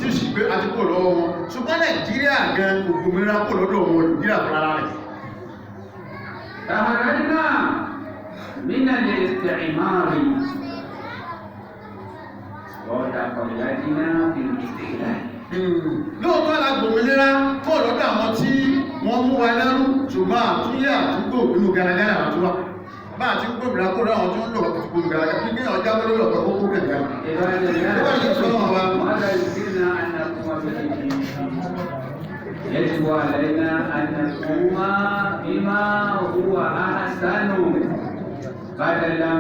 tí sì pé a ti kó lọ́wọ́ wọn, ṣùgbọ́n Nàìjíríà gan ògbòmìnira kó lọ́dọ̀ wọn, Nàìjíríà fúnra rẹ̀. تحررنا من الاستعمار وتقلدنا في الاستقلال. Lóòótọ́ la gbòmìnira kó lọ́dọ̀ àwọn tí wọ́n mú wa lẹ́rú, ṣùgbọ́n àtúnyẹ àtúgbò inú garagara àtúwà bá àti gbòmìnira kó lọ́dọ̀ àwọn tí wọ́n lò wọ́n ti gbòmìnira kí ní ọjà wọlé lọ́pọ̀ kókó gẹ̀gẹ̀. عباد الله، ماذا يمكننا أن نقوم به؟ يجب علينا أن نقوم بما هو أحسن بدلا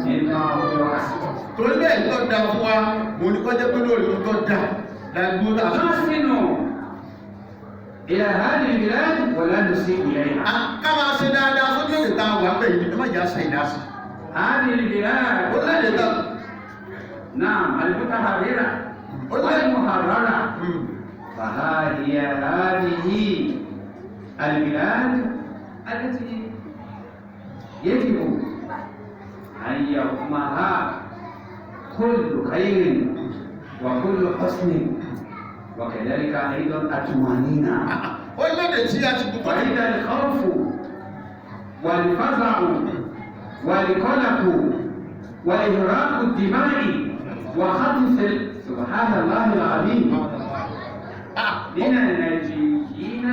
مما هو أسوأ. Torí bẹ́ẹ̀ tó da fún wa mo ní kọjá pé lórí ohun tó da lágbó tá a fi. نحسن إلى هذه البلاد ولا نسيء إليها. Ká máa ṣe dáadáa sójú èdè tá a wà bẹ́ẹ̀ yìí, ẹ má jà ṣe ìdásí. هذه البلاد Orílẹ̀-èdè tá نعم المتحررة والمحررة، فها هي هذه البلاد التي يجب أن يقومها كل خير وكل حسن وكذلك أيضا الطمأنينة. Orílẹ̀-èdè tí a ti gbogbo وإذا الخوف والفزع والقلق وإهراق الدماء وخطف سبحان الله العظيم من الناجيين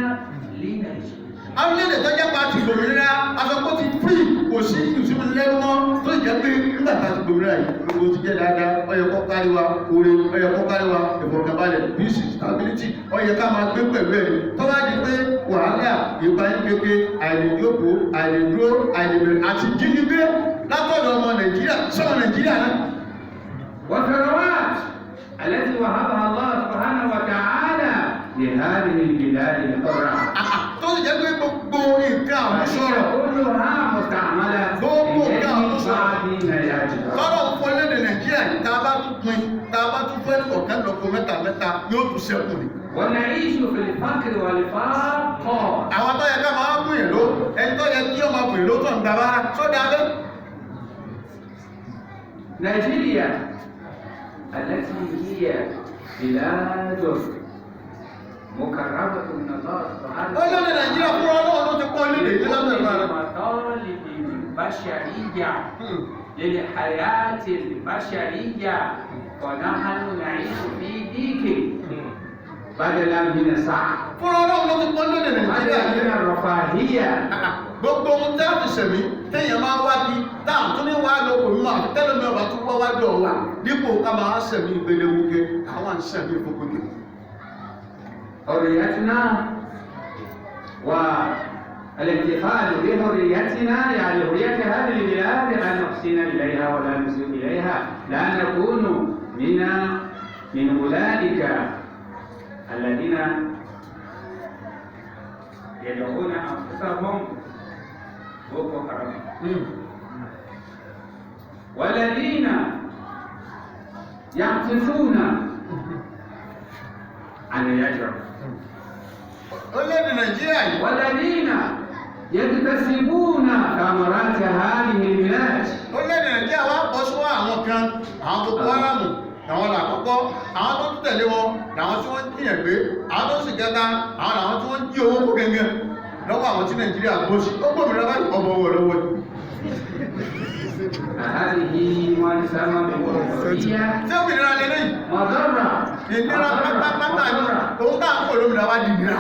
لناجين. Orílẹ̀-èdè tó jẹ́ pa ti gbòmìnira, aṣọ ti free, kò sí ìsinmi lẹ́nu mọ́, tó jẹ́ pé nígbà tá a ti gbòmìnira yìí gbogbo ti jẹ́ dáadáa, ó yẹ kó kárí wa oore, ó yẹ kó kárí wa ìfọ̀kànbalẹ̀, peace, stability, ó yẹ ká máa gbé pẹ̀lú ẹ̀. Tó bá di pé wàhálà, ìpayín kéke, àìlèjókòó, àìlèdúró, àìlèbẹ̀rẹ̀ àti jínigbé látọ̀dọ̀ ọmọ Nàìjíríà sọmọ Nàìjíríà náà. والثروات التي وهبها الله سبحانه وتعالى لهذه البلاد الحرة Tó sì jẹ́ pé gbogbo nǹkan àmúṣọrọ̀ كلها مستعملة gbogbo لجلب nǹkan àmúṣọrọ̀ بعض الأجر. Tọ́lọ̀ ń fọ́ lédè Nàìjíríà yìí, tá a bá tún pín, tá a bá tún fẹ́ ọ̀kan lọ́kọ mẹ́ta mẹ́ta, yóò tún ṣẹ́kù ni. ونعيش في الفقر والفاقة. Àwọn tó yẹ ká máa bùn yẹn ló, ẹni tó yẹ kí ọmọ bùn yẹn ló tó ń gba bára sódà bẹ́. نيجيريا التي هي بلاد مكرمة من الله سبحانه Ó lédè Nàìjíríà fúnra Ọlọ́run ló ti pọ́n lédè yìí lábẹ́ ìbára. المطالب البشرية للحياة البشرية، ونحن نعيش في ضيق بدلا من السعة، Fúnra Ọlọ́run ló ti pọ́n lédè Nàìjíríà بدلا yìí. من الرفاهية. Gbogbo ohun tá a fi sẹ̀mí téèyàn máa wá kí tá à tún ní wá lọ kò mímọ́ àti tẹ́lẹ̀ mi ọba tún wá wá dọ̀ wá dípò ká máa sẹ̀mí ìpele wuke, àwọn à ń sẹ̀mí ìfowópamọ́. حريتنا والانتقال بحريتنا، يعني حرية هذه البلاد، أن نحسن إليها ولا نسيء إليها، لا نكون من أولئك الذين يدعون أنفسهم بوكو حرام والذين يعطفون عن الأجر Orílẹ̀-èdè Nàìjíríà yìí والذين يكتسبون ثمرات هذه البلاد. Orílẹ̀-èdè Nàìjíríà wá bọ́ sọ́wọ́ àwọn kan, àwọn Boko Haram làwọn làkọ́kọ́, àwọn tó tún tẹ̀lé wọn làwọn tí wọ́n ń jiyàn gbé, àwọn tó sì kẹta àwọn làwọn tí wọ́n ń jí owó kó gẹ́gẹ́ lọ́wọ́ àwọn tí Nàìjíríà bó sí. Ó gbòmìnira báyìí, ọmọ owó lọ́wọ́ yìí. هذه ما يسمى بالحرية Tí òmìnira lélẹ́yìn مضرة. ìnira pátápátá ni òun tá à ń pè lómìnira wá di ìnira.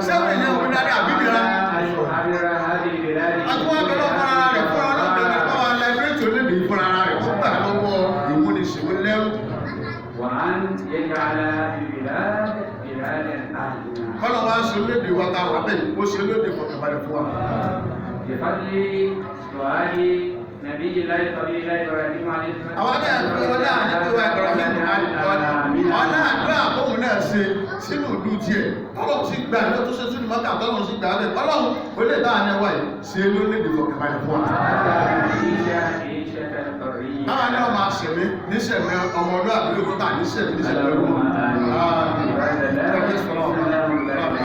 Ṣé òmìnira òmìnira ni àbí ìnira? أن يحرر هذه البلاد. Àtúwọ́ abẹ́lẹ́ fúnra ara rẹ̀, fúnra ọlọ́dẹ ní kọ́ wa lẹ́gbẹ̀ẹ́ tó lédè fúnra ara rẹ̀, kó gbà lọ́wọ́ ìmúnisìn lẹ́rú. وأن يجعل البلاد بلادا آمنة. Kọ́lọ̀ wá ṣe lédè wa ta wà bẹ́ẹ̀, ó ṣe lédè fọkànbalẹ̀ fún wa. بفضل سؤال نبي الله خليل الله إبراهيم عليه الصلاة. Àwọn náà fi ọlá àdúrà Ibrahim, ọlá àdúrà tóun náà ṣe sínú ìlú tiẹ̀, tọ́lọ̀ ti gbà ní tó ṣe sínú mọ́tà, tọ́lọ̀ sì gbà bẹ́ẹ̀. Ọlọ́run ó lè bá àná wáyé ṣe ló lédè fọkànbalẹ̀ fún wa. حتى نعيش عيشة الحرية. Báwa náà máa ṣẹ̀mí níṣẹ̀mí ọmọlúwàbí ló tà níṣẹ̀mí níṣẹ̀mí. اللهم آمين. Àmín. عباد الله،